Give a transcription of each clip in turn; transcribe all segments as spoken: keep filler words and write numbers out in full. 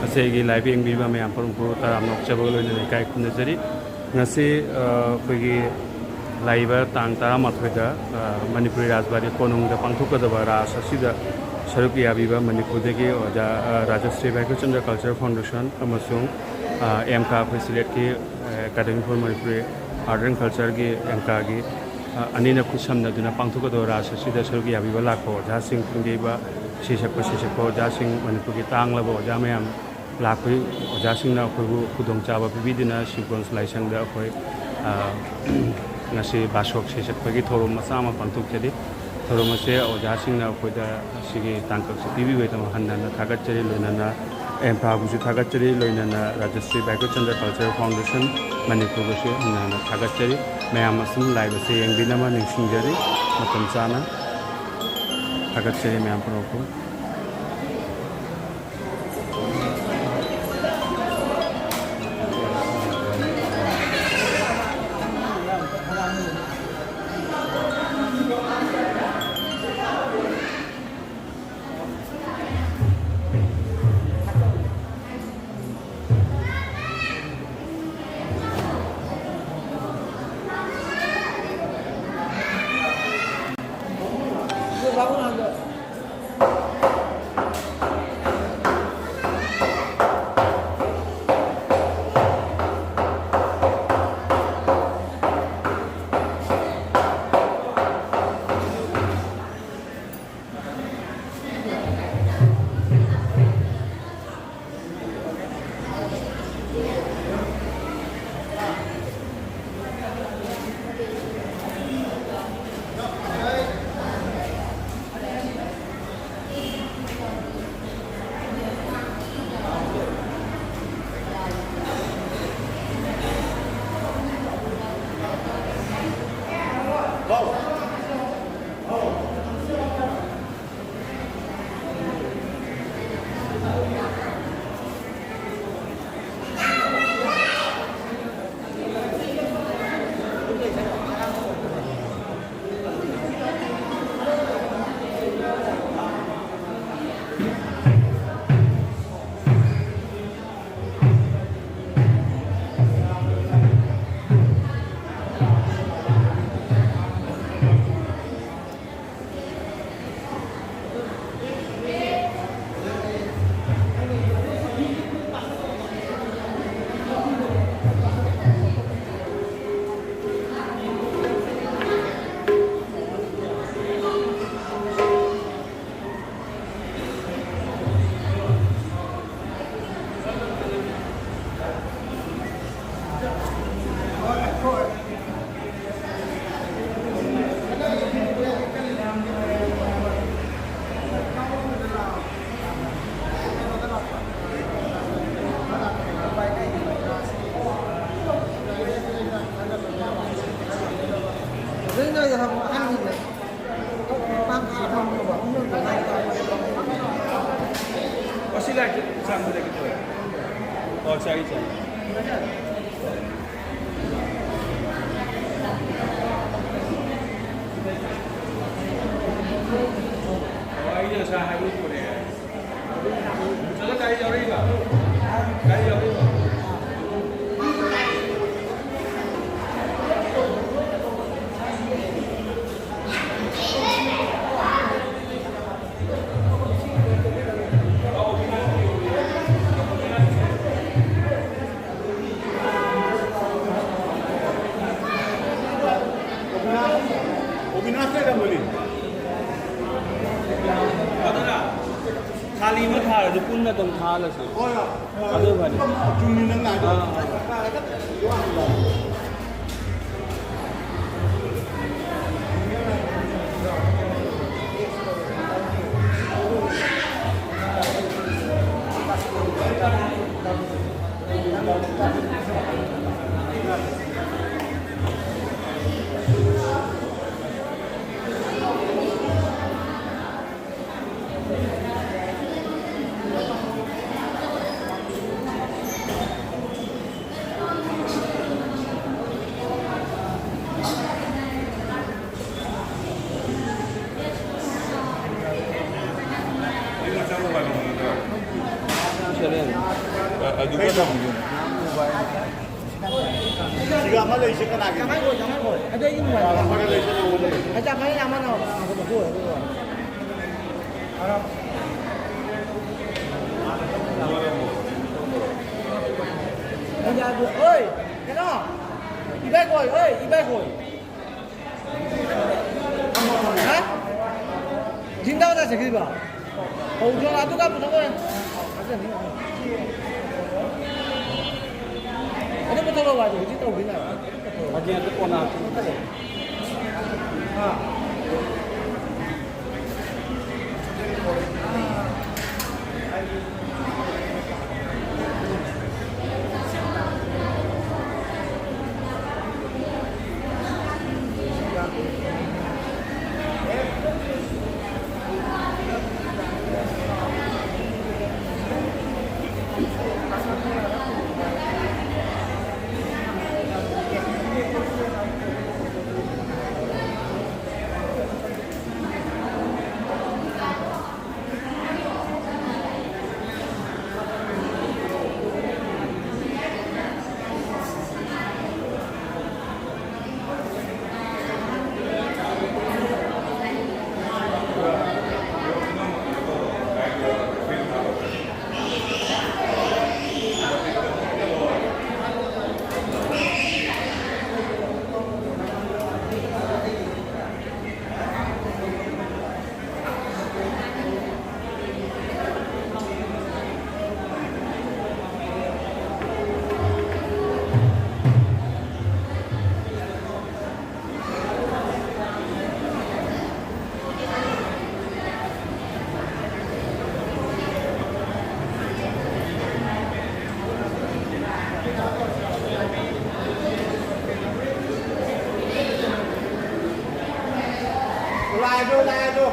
ꯏꯁꯩꯒꯤ live ꯌꯦꯡꯕꯤꯕ ꯃꯌꯥꯝ ꯄꯨꯝꯅꯃꯛꯄꯨ ꯇꯔꯥꯝꯅ ꯑꯣꯛꯆꯕꯒ ꯂꯣꯏꯅꯅ ꯏꯀꯥꯏ ꯈꯨꯝꯅꯖꯔꯤ꯫ ꯉꯁꯤ, ꯑ, ꯑꯩꯈꯣꯏꯒꯤ ꯂꯥꯛꯏꯕ ꯇꯥꯡ ꯇꯔꯥꯃꯥꯊꯣꯏꯗ, ꯑ, ꯃꯅꯤꯄꯨꯔꯤ ꯔꯥꯖꯕꯥꯗꯤ ꯀꯣꯅꯨꯡꯗ ꯄꯥꯡꯊꯣꯛꯀꯗꯕ ꯔꯥꯁ ꯑꯁꯤꯗ ꯁꯔꯨꯛ ꯌꯥꯕꯤꯕ ꯃꯅꯤꯄꯨꯔꯗꯒꯤ ꯑꯣꯖꯥ, ꯑ, ꯔꯥꯖꯁ꯭ꯔꯤ ꯚꯥꯏꯀꯣꯆꯟꯗ꯭ꯔ Culture Foundation ꯑꯃꯁꯨꯡ, ꯑ, ꯑꯦꯝꯀꯥ, ꯑꯩꯈꯣꯏ ꯁꯤꯂꯦꯠꯀꯤ, ꯑ, Academy for Manipuri Art and Cultureꯒꯤ, ꯑꯦꯝꯀꯥꯒꯤ, ꯑ, ꯑꯅꯤꯅ ꯈꯨꯠꯁꯝꯅꯗꯨꯅ ꯄꯥꯡꯊꯣꯛꯀꯗꯕ ꯔꯥꯁ ꯑꯁꯤꯗ ꯁꯔꯨꯛ ꯌꯥꯕꯤꯕ ꯂꯥꯛꯄ ꯑꯣꯖꯥꯁꯤꯡ, ꯈꯪꯖꯩꯕ ꯏꯁꯩ ꯁꯛꯄ, ꯁꯩꯁꯛꯄ ꯑꯣꯖꯥꯁꯤꯡ, ꯃꯅꯤꯄꯨꯔꯒꯤ ꯇꯥꯡꯂꯕ ꯑꯣꯖꯥ ꯃꯌꯥꯝ ꯂꯥꯛꯄꯒꯤ ꯑꯣꯖꯥꯁꯤꯡꯅ ꯑꯩꯈꯣꯏꯕꯨ ꯈꯨꯗꯣꯡꯆꯥꯕ ꯄꯤꯕꯤꯗꯨꯅ ꯁꯤꯕꯒꯣꯟꯁ ꯂꯥꯏꯁꯪꯗ ꯑꯩꯈꯣꯏ, ꯑ, ꯉꯁꯤ ꯕꯥꯁꯣꯛ ꯁꯩꯁꯛꯄꯒꯤ ꯊꯧꯔꯝ ꯃꯆꯥ ꯑꯃ ꯄꯥꯡꯊꯣꯛꯆꯔꯤ꯫ ꯊꯧꯔꯝ ꯑꯁꯦ ꯑꯣꯖꯥꯁꯤꯡꯅ ꯑꯩꯈꯣꯏꯗ ꯑꯁꯤꯒꯤ ꯇꯥꯡꯀꯛꯁꯦ ꯄꯤꯕꯤꯕꯒꯤꯗꯃꯛ ꯍꯟꯅ ꯍꯟꯅ ꯊꯥꯒꯠꯆꯔꯤ꯫ ꯂꯣꯏꯅꯅ ꯑꯦꯝꯐꯥꯕꯨꯁꯨ ꯊꯥꯒꯠꯆꯔꯤ, ꯂꯣꯏꯅꯅ ꯔꯥꯖꯁ꯭ꯔꯤ ꯚꯥꯏꯀꯣꯆꯟꯗ꯭ꯔ Culture Foundation ꯃꯅꯤꯄꯨꯔꯕꯨꯁꯨ ꯍꯟꯅ ꯍꯟꯅ ꯊꯥꯒꯠꯆꯔꯤ꯫ ꯃꯌꯥꯝ ꯑꯁꯨꯝ live ꯑꯁꯦ ꯌꯦꯡꯕꯤꯅꯕ ꯅꯤꯡꯁꯤꯡꯖꯔꯤ꯫ ꯃꯇꯝ ꯆꯥꯅ ꯊꯥꯒꯠꯆꯔꯤ ꯃꯌꯥꯝ ꯄꯨꯝꯅꯃꯛꯄꯨ꯫ ꯑꯣ, ꯁꯤ ꯂꯥꯏꯠꯁꯦ ꯆꯥꯝꯕꯗꯒꯤ ꯇꯧꯋꯦ꯫ ꯑꯣ, ꯆꯥꯏ, ꯆꯥꯏ꯫ ꯑꯣ, ꯑꯩꯅ ꯉꯁꯥꯏ ꯍꯥꯏꯕꯗꯨ ꯄꯨꯔꯛꯑꯦ꯫ ꯆꯠꯂ ꯒꯥꯔꯤ ꯌꯥꯎꯔꯛꯏꯕ? ꯒꯥꯔꯤ ꯌꯥꯎꯔꯛꯏꯕ? ꯑꯗꯨꯅ ꯈꯥꯂꯤ ꯑꯃ ꯊꯥꯔꯁꯨ ꯄꯨꯟꯅ ꯑꯗꯨꯝ ꯊꯥꯍꯜꯂꯁꯦ꯫ ꯍꯣꯏ, ꯍꯣꯏ꯫ ꯑꯗꯨ ꯐꯅꯤ꯫ ꯆꯨꯝꯃꯤ ꯅꯪꯅ ꯍꯥꯏꯗꯣ꯫ ꯑꯥ꯫ ꯑꯗꯨꯒ ꯇꯧꯕꯤꯌꯨ꯫ ꯁꯤꯒ ꯑꯃ ꯂꯩꯁꯦ ꯀꯅꯥꯒꯤ? ꯆꯥꯝꯃꯉꯥ ꯑꯣꯏ, ꯆꯥꯝꯃꯉꯥ ꯑꯣꯏ꯫ ꯑꯗꯨ ꯑꯩꯒꯤ ꯃꯣꯕꯥꯏꯜ꯫ ꯆꯥꯝꯃꯉꯥ ꯂꯩꯁꯦ ꯅꯉꯣꯟꯗ ꯂꯩ꯫ ꯑꯩ ꯆꯥꯝꯃꯉꯥ ꯑꯃ ꯅꯉꯣꯟꯗ ꯄꯨꯊꯣꯛꯑꯣ, ꯑꯗꯨꯒ꯫ ꯑꯩ ꯌꯥꯗꯦ꯫ ꯑꯣꯏ, ꯀꯩꯅꯣ? ꯏꯕꯥꯏ ꯀꯣꯏ, ꯑꯣꯏ, ꯏꯕꯥꯏ ꯀꯣꯏ꯫ ꯍꯥ? ꯖꯤꯟꯗꯥ ꯀꯗꯥꯏ ꯆꯠꯈ꯭ꯔꯤꯕ? ꯍꯧꯗ꯭ꯔꯣ? ꯑꯗꯨ ꯀꯥꯞꯄꯨ ꯆꯠꯂꯣꯍꯦ꯫ ꯑꯗꯨ ꯄꯨꯊꯣꯔꯛꯑꯣ ꯍꯥꯏꯗꯤ ꯍꯧꯖꯤꯛ ꯇꯧꯗꯣꯏꯅꯦ ꯍꯥꯏꯕ꯫ ꯑꯗꯨ ꯀꯣꯟꯅ꯫ ꯂꯥꯛꯑꯦ ꯑꯗꯣ, ꯂꯥꯛꯑꯦ ꯑꯗꯣ꯫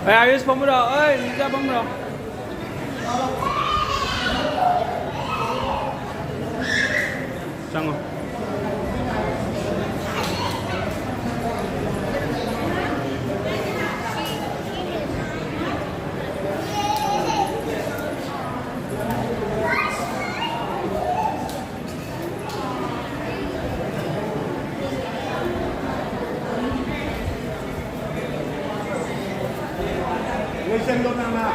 ꯑꯩ ꯑꯥꯌꯨꯁ ꯐꯝꯃꯨꯔꯣ, ꯑꯩ ꯅꯤꯖꯥ ꯐꯝꯃꯨꯔꯣ꯫ ꯆꯪꯉꯣ꯫ ꯂꯣꯏꯁꯟꯗꯣ ꯅꯪꯅ꯫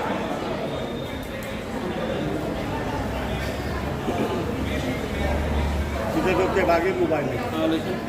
ꯁꯤꯗ ꯂꯣꯀꯦꯜ ꯃꯥꯒꯤ ꯃꯣꯕꯥꯏꯜꯅꯤ꯫ ꯑꯥ, ꯂꯣꯏꯁꯟ꯫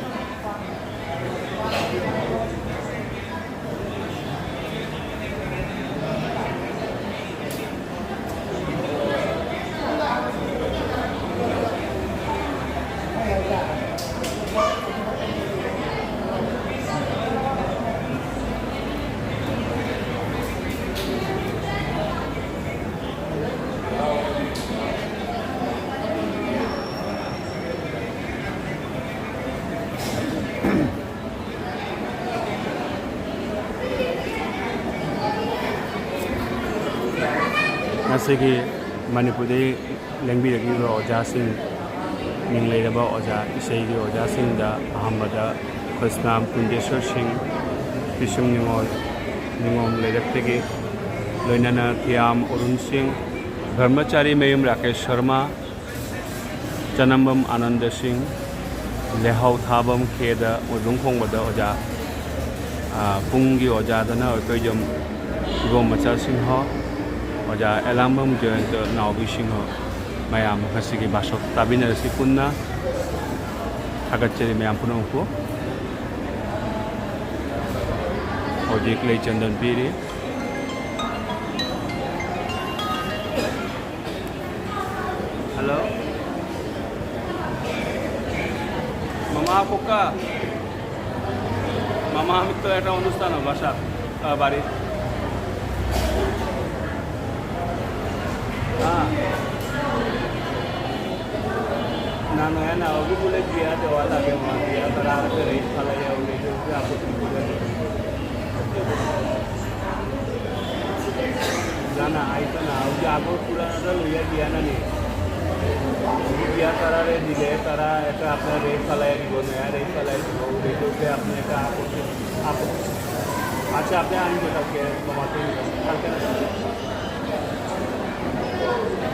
ꯉꯁꯤꯒꯤ ꯃꯅꯤꯄꯨꯔꯗꯒꯤ ꯂꯦꯡꯕꯤꯔꯛꯂꯤꯕ ꯑꯣꯖꯥꯁꯤꯡ, ꯃꯤꯡ ꯂꯩꯔꯕ ꯑꯣꯖꯥ, ꯏꯁꯩꯒꯤ ꯑꯣꯖꯥꯁꯤꯡꯗ ꯑꯍꯥꯟꯕꯗ ꯈ꯭ꯔꯤꯁꯅꯥꯝ ꯀꯨꯟꯖꯦꯁꯣꯔ ꯁꯤꯡ, ꯄꯤꯁꯨꯝ ꯅꯤꯉꯣꯜ, ꯅꯤꯉꯣꯝ ꯂꯩꯔꯛꯇꯒꯤ, ꯂꯣꯏꯅꯅ ꯊꯤꯌꯥꯝ ꯑꯔꯨꯟ ꯁꯤꯡ, ꯙꯔꯃꯆꯥꯔꯤ ꯃꯌꯨꯝ ꯔꯥꯀꯦꯁ ꯁꯔꯃ, ꯆꯅꯝꯕꯝ ꯑꯥꯅꯟꯗ ꯁꯤꯡ, ꯂꯩꯍꯥꯎ ꯊꯥꯕꯝ ꯈꯦꯗ ꯃꯣꯏꯕꯨꯡ ꯈꯣꯡꯕꯗ ꯑꯣꯖꯥ, ꯑ, ꯄꯨꯡꯒꯤ ꯑꯣꯖꯥꯗꯅ ꯑꯩꯈꯣꯏ ꯌꯨꯝ ꯏꯕꯣꯝ ꯃꯆꯥ ꯁꯤꯡꯍ, ꯑꯣꯖꯥ ꯑꯦꯂꯥꯝꯕꯝ ꯖꯌꯟꯇ ꯅꯥꯎꯕꯤ ꯁꯤꯡꯍ, ꯃꯌꯥꯝ ꯉꯁꯤꯒꯤ ꯕꯥꯁꯣꯞ ꯇꯥꯕꯤꯟꯅꯔꯁꯤ ꯄꯨꯟꯅ꯫ ꯊꯥꯒꯠꯆꯔꯤ ꯃꯌꯥꯝ ꯄꯨꯝꯅꯃꯛꯄꯨ꯫ ꯍꯧꯖꯤꯛ ꯂꯩ ꯆꯟꯗꯣꯟ ꯄꯤꯔꯤ꯫ হ্যালো, মামা কোকা। মামা, আমি তো একটা অনুষ্ঠান, বাসা, আহ, বাড়ি। হ্যাঁ। না, না, না, ওকে বলে দিয়া দেওয়া লাগে, মা, দিয়া তারা আর একটা রেট ফালাইয়া উঠে, ওকে আপত্তি করে। না, ওই যে আগর পুরানাটা লইয়া দিয়া না নি? দিয়া তারারে দিলে, তারা একটা আপনার রেট ফালাই দিব, নয়া রেট ফালাই দিব, ওই রেটে আপনি একটা আপত্তি, আপত্তি। আচ্ছা, আপনি আনবে কালকে, মামাকে, কালকে না?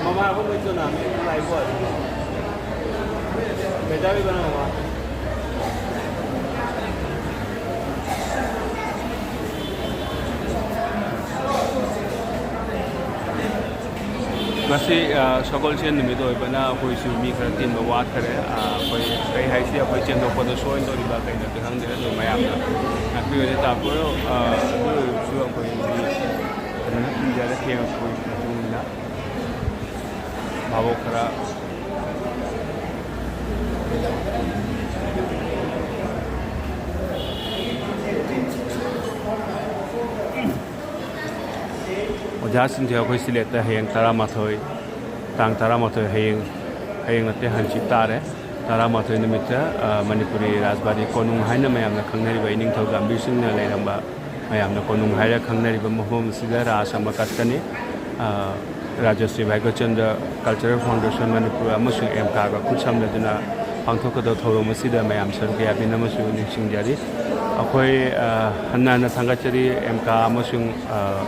মামা এখন হইতো না, আমি একটু লাইভও আছি। বেটা হইবে না মামা। ꯉꯁꯤ, ꯑ, ꯁꯒꯣꯜꯁꯦꯟ ꯅꯨꯃꯤꯠ ꯑꯣꯏꯕꯅ ꯑꯩꯈꯣꯏꯁꯨ ꯃꯤ ꯈꯔ ꯇꯤꯟꯕ ꯋꯥꯠꯈꯔꯦ꯫ ꯑ, ꯑꯩꯈꯣꯏ ꯀꯩ ꯍꯥꯏꯁꯤ, ꯑꯩꯈꯣꯏ ꯆꯦꯟꯊꯣꯛꯄꯗ ꯁꯣꯏꯗꯧꯔꯤꯕ ꯀꯩꯅꯣꯗꯤ ꯈꯪꯗꯦ, ꯑꯗꯨ ꯃꯌꯥꯝꯅ ꯉꯥꯛꯄꯤꯌꯨ꯫ ꯇꯥꯛꯄꯤꯌꯨ꯫ ꯑ, ꯑꯗꯨ ꯑꯣꯏꯔꯁꯨ ꯑꯩꯈꯣꯏ ꯃꯤ ꯐꯖꯅ ꯇꯤꯟꯖꯔꯦ, ꯊꯦꯡꯉꯛꯄꯒꯤ ꯃꯇꯨꯡ ꯏꯟꯅ ꯚꯥꯕꯣꯛ ꯈꯔ ꯑꯣꯖꯥꯁꯤꯡꯁꯦ ꯑꯩꯈꯣꯏ ꯁꯤꯂꯦꯠꯇ ꯍꯌꯦꯡ ꯇꯔꯥꯃꯥꯊꯣꯏ, ꯇꯥꯡ ꯇꯔꯥꯃꯥꯊꯣꯏ, ꯍꯌꯦꯡ, ꯍꯌꯦꯡ ꯅꯠꯇꯦ, ꯍꯪꯆꯤꯠ ꯇꯥꯔꯦ꯫ ꯇꯔꯥꯃꯥꯊꯣꯏ ꯅꯨꯃꯤꯠꯇ, ꯑ, ꯃꯅꯤꯄꯨꯔꯤ ꯔꯥꯖꯕꯥꯔꯤ ꯀꯣꯅꯨꯡ ꯍꯥꯏꯅ ꯃꯌꯥꯝꯅ ꯈꯪꯅꯔꯤꯕ ꯏꯅꯤꯡꯊꯧ ꯒꯥꯝꯚꯤꯔ ꯁꯤꯡꯅ ꯂꯩꯔꯝꯕ, ꯃꯌꯥꯝꯅ ꯀꯣꯅꯨꯡ ꯍꯥꯏꯔ ꯈꯪꯅꯔꯤꯕ ꯃꯐꯝ ꯑꯁꯤꯗ ꯔꯥꯁ ꯑꯃ ꯀꯠꯀꯅꯤ꯫ ꯑ, ꯔꯥꯖꯁ꯭ꯔꯤ ꯚꯥꯏꯒꯣꯆꯟꯗ꯭ꯔ ꯀꯜꯆꯔꯦꯜ ꯐꯥꯎꯟꯗꯦꯁꯟ ꯃꯅꯤꯄꯨꯔ ꯑꯃꯁꯨꯡ ꯑꯦꯝꯀꯥꯒ ꯈꯨꯠꯁꯝꯅꯗꯨꯅ ꯄꯥꯡꯊꯣꯛꯀꯗꯕ ꯊꯧꯔꯝ ꯑꯁꯤꯗ ꯃꯌꯥꯝ ꯁꯔꯨꯛ ꯌꯥꯕꯤꯅꯕꯁꯨ ꯅꯤꯡꯁꯤꯡꯖꯔꯤ꯫ ꯑꯩꯈꯣꯏ, ꯑ, ꯍꯟꯅ ꯍꯟꯅ ꯊꯥꯒꯠꯆꯔꯤ꯫ ꯑꯦꯝꯀꯥ ꯑꯃꯁꯨꯡ, ꯑ,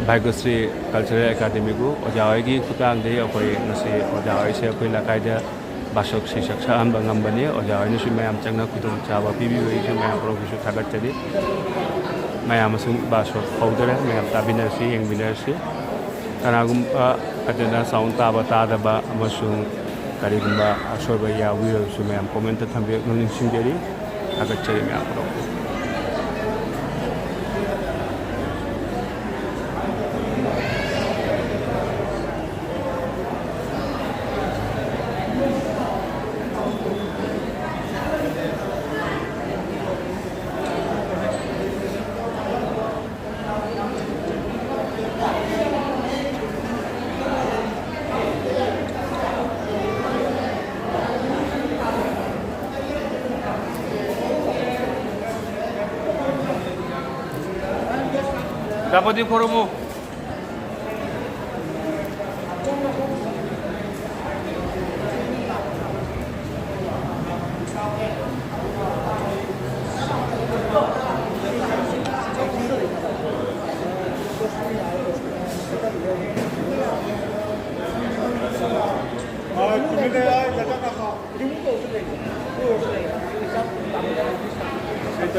ꯚꯥꯏꯒꯣꯁ꯭ꯔꯤ ꯀꯜꯆꯔꯦꯜ ꯑꯦꯀꯥꯗꯃꯤꯕꯨ ꯑꯣꯖꯥ ꯍꯣꯏꯒꯤ ꯈꯨꯠꯊꯥꯡꯗꯒꯤ ꯑꯩꯈꯣꯏ ꯉꯁꯤ ꯑꯣꯖꯥ ꯍꯣꯏꯁꯦ ꯑꯩꯈꯣꯏ ꯂꯩꯀꯥꯏꯗ ꯕꯥꯁꯣꯛ ꯁꯩꯁꯛ ꯁꯛꯍꯟꯕ ꯉꯝꯕꯅꯤ꯫ ꯑꯣꯖꯥ ꯍꯣꯏꯅꯁꯨ ꯃꯌꯥꯝ ꯆꯪꯅ ꯈꯨꯗꯣꯡꯆꯥꯕ ꯄꯤꯕꯤꯕꯒꯤꯁꯨ ꯃꯌꯥꯝ ꯄꯨꯝꯅꯃꯛꯄꯨꯁꯨ ꯊꯥꯒꯠꯆꯔꯤ꯫ ꯃꯌꯥꯝ ꯑꯁꯨꯝ ꯕꯥꯁꯣꯛ ꯍꯧꯗꯔꯦ, ꯃꯌꯥꯝ ꯇꯥꯕꯤꯟꯅꯔꯁꯤ, ꯌꯦꯡꯃꯤꯟꯅꯔꯁꯤ꯫ ꯀꯅꯥꯒꯨꯝꯕ ꯐꯖꯅ ꯁꯥꯎꯟ ꯇꯥꯕ ꯇꯥꯗꯕ ꯑꯃꯁꯨꯡ ꯀꯔꯤꯒꯨꯝꯕ ꯑꯁꯣꯏꯕ ꯌꯥꯎꯕꯤꯔꯕꯁꯨ ꯃꯌꯥꯝ ꯀꯣꯃꯦꯟꯇ ꯊꯝꯕꯤꯔꯛꯅꯕ ꯅꯤꯡꯁꯤꯡꯖꯔꯤ꯫ ꯊꯥꯒꯠꯆꯔꯤ ꯃꯌꯥꯝ ꯄꯨꯝꯅꯃꯛꯄꯨ꯫ ꯆꯥꯄꯣꯠꯇꯤ ꯈꯣꯔꯝꯃꯨ꯫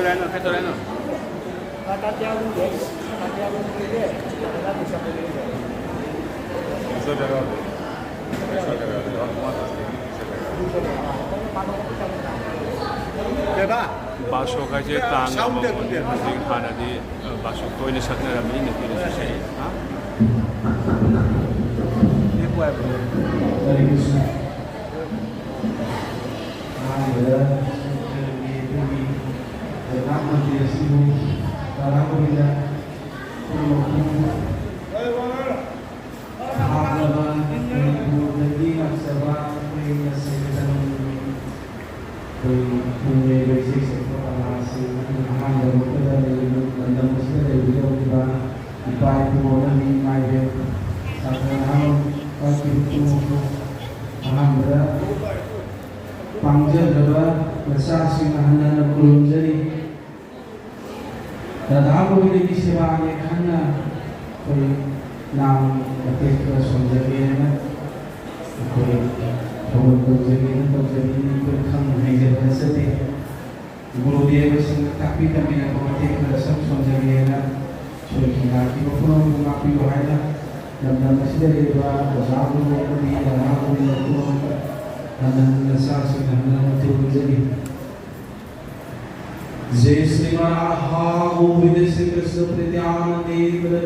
Kaitoreno, kaitoreno. ꯀꯩꯕꯥ? ꯕꯥꯁꯣꯛ ꯍꯥꯏꯁꯦ ꯇꯥꯡ ꯑꯃ ꯁꯥꯎꯟ ꯇꯦꯞ ꯑꯣꯏꯅ ꯇꯦꯞ꯫ ꯍꯧꯖꯤꯛ ꯍꯥꯟꯅꯗꯤ, ꯑ, ꯕꯥꯁꯣꯛꯇ ꯑꯣꯏꯅ ꯁꯛꯅꯔꯝꯃꯤ, ꯅꯨꯄꯤꯅꯁꯨ ꯁꯛꯏ꯫ ꯍꯥ? ꯇꯦꯞ ꯑꯣꯏꯕ꯭ꯔꯣ? ꯑꯍꯥꯟꯕꯗ ꯑꯩꯈꯣꯏꯒꯤ ꯄ꯭ꯔꯙꯥꯟ ꯃꯟꯇ꯭ꯔꯤ ꯑꯁꯤꯕꯨ ꯇꯔꯥꯍꯨꯝꯗꯣꯏꯗ ꯄꯨꯝꯅꯃꯛꯄꯨ ꯍꯥꯞꯂꯕ ꯃꯅꯤꯄꯨꯔꯗꯒꯤ ꯂꯥꯛꯆꯕ ꯑꯩꯈꯣꯏ ꯉꯁꯤ ꯈꯨꯗꯝ ꯑꯩꯈꯣꯏ ꯄꯨꯡ ꯌꯩꯕ ꯏꯁꯩ ꯁꯛꯄ ꯀꯂꯥꯁꯤꯡ ꯑꯃꯗꯤ ꯑꯍꯥꯟꯕ ꯃꯛꯇꯗ ꯂꯩꯔꯤꯕ ꯂꯝꯗꯝ ꯑꯁꯤꯗ ꯂꯩꯕꯤꯔꯝꯂꯤꯕ ꯏꯄꯥ ꯏꯄꯨ ꯑꯃꯗꯤ ꯏꯃꯥ ꯏꯕꯦꯟ ꯁꯥꯇ꯭ꯔ ꯅꯍꯥꯔꯣꯜ ꯄꯨꯝꯅꯃꯛꯄꯨ ꯑꯍꯥꯟꯕꯗ ꯄꯥꯡꯖꯗ꯭ꯔꯕ ꯅꯆꯥꯁꯤꯡꯅ ꯍꯟꯅ ꯍꯟꯅ ꯈꯨꯔꯨꯝꯖꯔꯤ꯫ ꯔꯥꯙꯥ ꯒꯣꯕꯤꯟꯗꯒꯤ ꯁꯦꯕꯥꯅꯦ ꯈꯟꯅ ꯑꯩꯈꯣꯏ ꯂꯥꯡ ꯃꯇꯦꯛ ꯈꯔ ꯁꯣꯟꯖꯒꯦꯅ ꯑꯩꯈꯣꯏ ꯊꯧꯒꯜ ꯇꯧꯖꯒꯦꯅ ꯇꯧꯖꯕꯅꯤ꯫ ꯑꯩꯈꯣꯏ ꯈꯪ ꯍꯩꯖꯕ ꯅꯠꯆꯗꯦ꯫ ꯒꯨꯔꯨꯗꯦꯕꯁꯤꯡꯅ ꯇꯥꯛꯄꯤ ꯇꯝꯕꯤꯔꯛꯄ ꯃꯇꯦꯛ ꯈꯔ ꯁꯛ ꯁꯣꯟꯖꯒꯦꯅ ꯁꯣꯏꯈꯤ ꯂꯥꯛꯈꯤꯕ ꯄꯨꯝꯅꯃꯛꯄꯨ ꯉꯥꯛꯄꯤꯌꯨ ꯍꯥꯏꯅ ꯂꯝꯗꯝ ꯑꯁꯤꯗ ꯂꯩꯔꯤꯕ ꯑꯣꯖꯥ ꯒꯨꯔꯨ ꯑꯃꯗꯤ ꯔꯥꯙꯥ ꯒꯣꯕꯤꯟꯗ ꯄꯨꯝꯅꯃꯛꯇ ꯍꯟꯅ ꯍꯟꯅ ꯅꯆꯥꯁꯤꯡꯅ ꯍꯟꯅ ꯍꯟꯅ ꯈꯨꯔꯨꯝꯖꯔꯤ꯫ जय श्री राधा गोविंद श्री कृष्ण प्रीत्यानंदे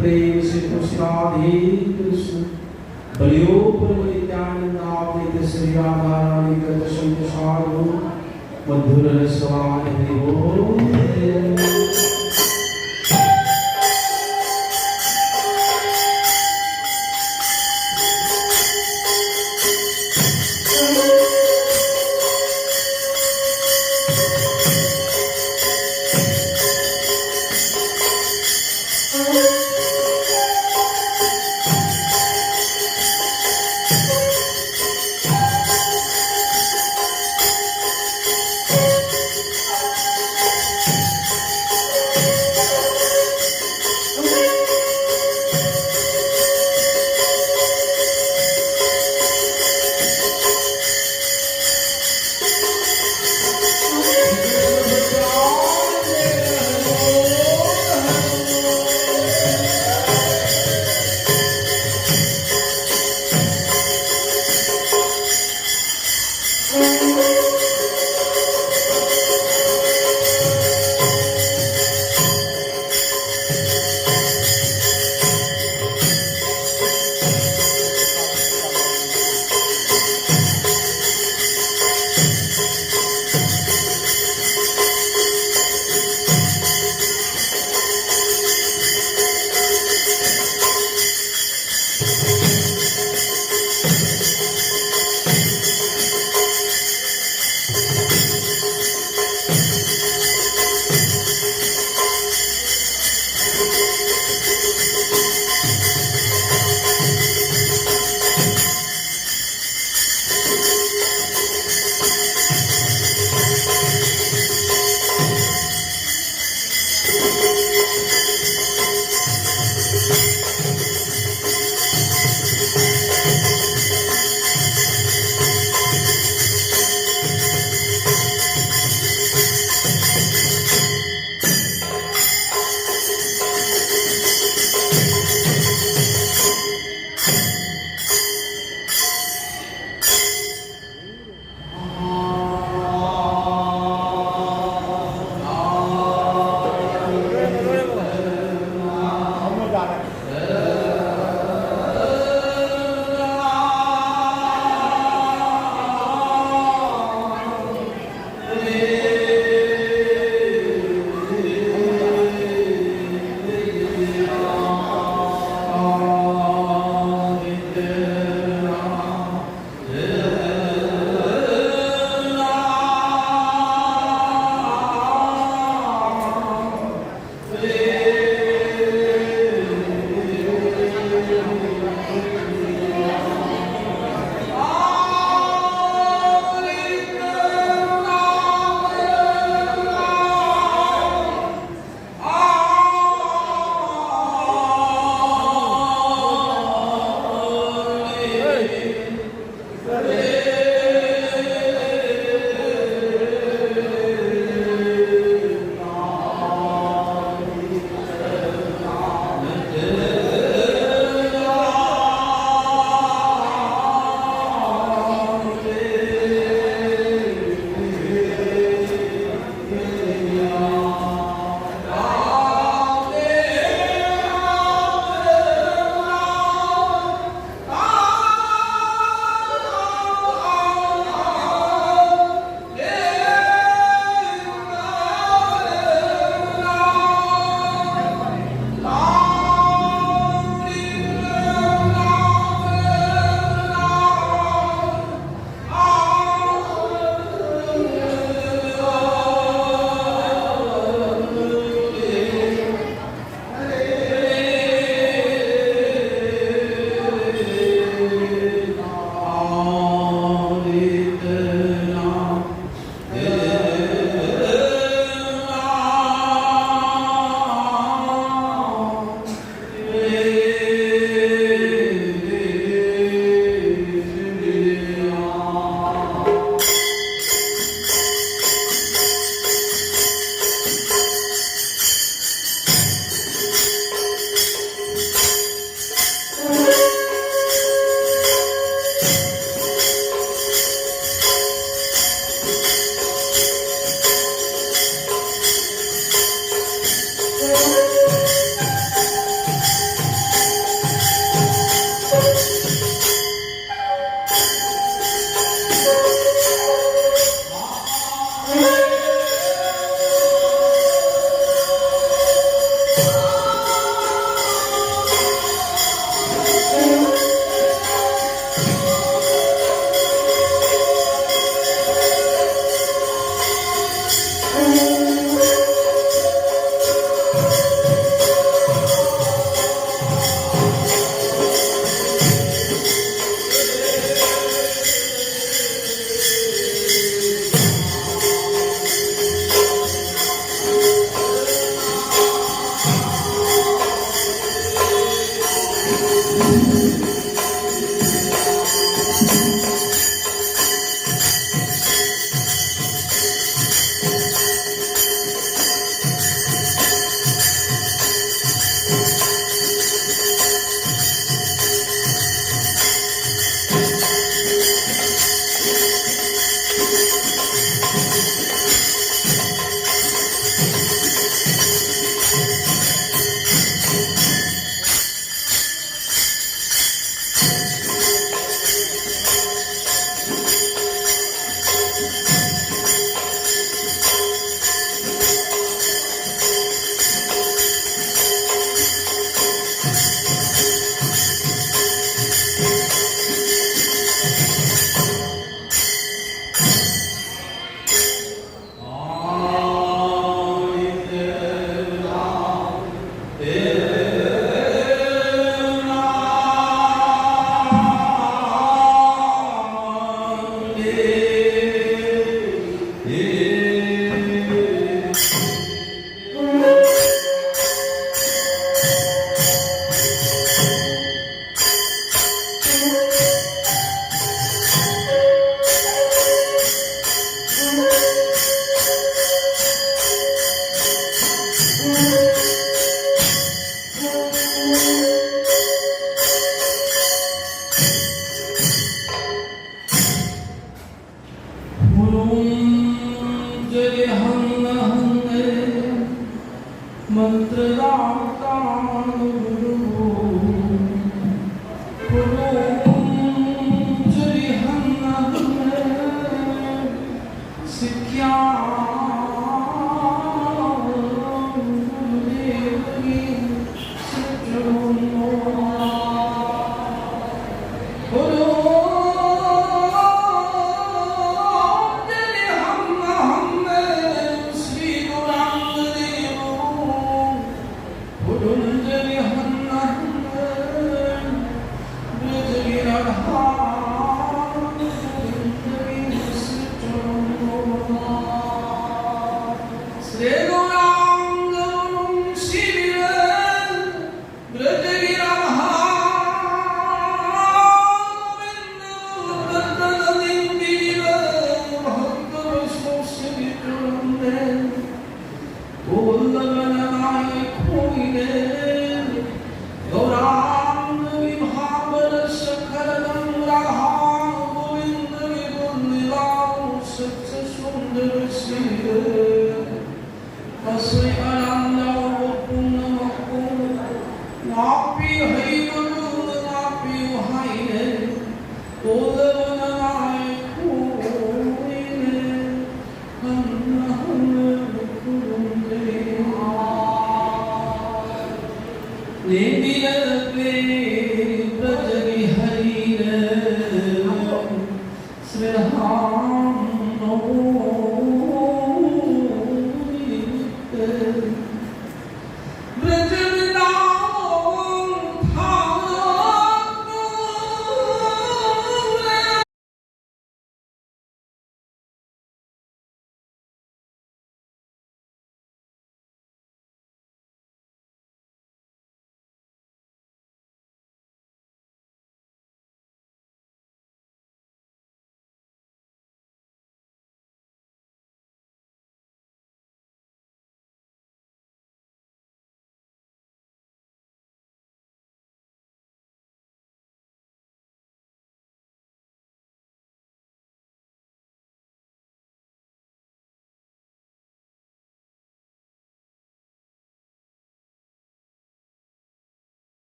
प्रेम से खुश राधे कृष्ण। बलियो प्रेम नित्यानंदा प्रीत श्री राधा रानी कृत संग साधु मधुर रसवान हरि बोल। मंत्र राम तान गुरु, गुरु जरि हन हमें सिक्ख्या गुरुदेव की सिचुनो। गुरु जरि हन हमें श्री गुरु अंगद देव गुरु।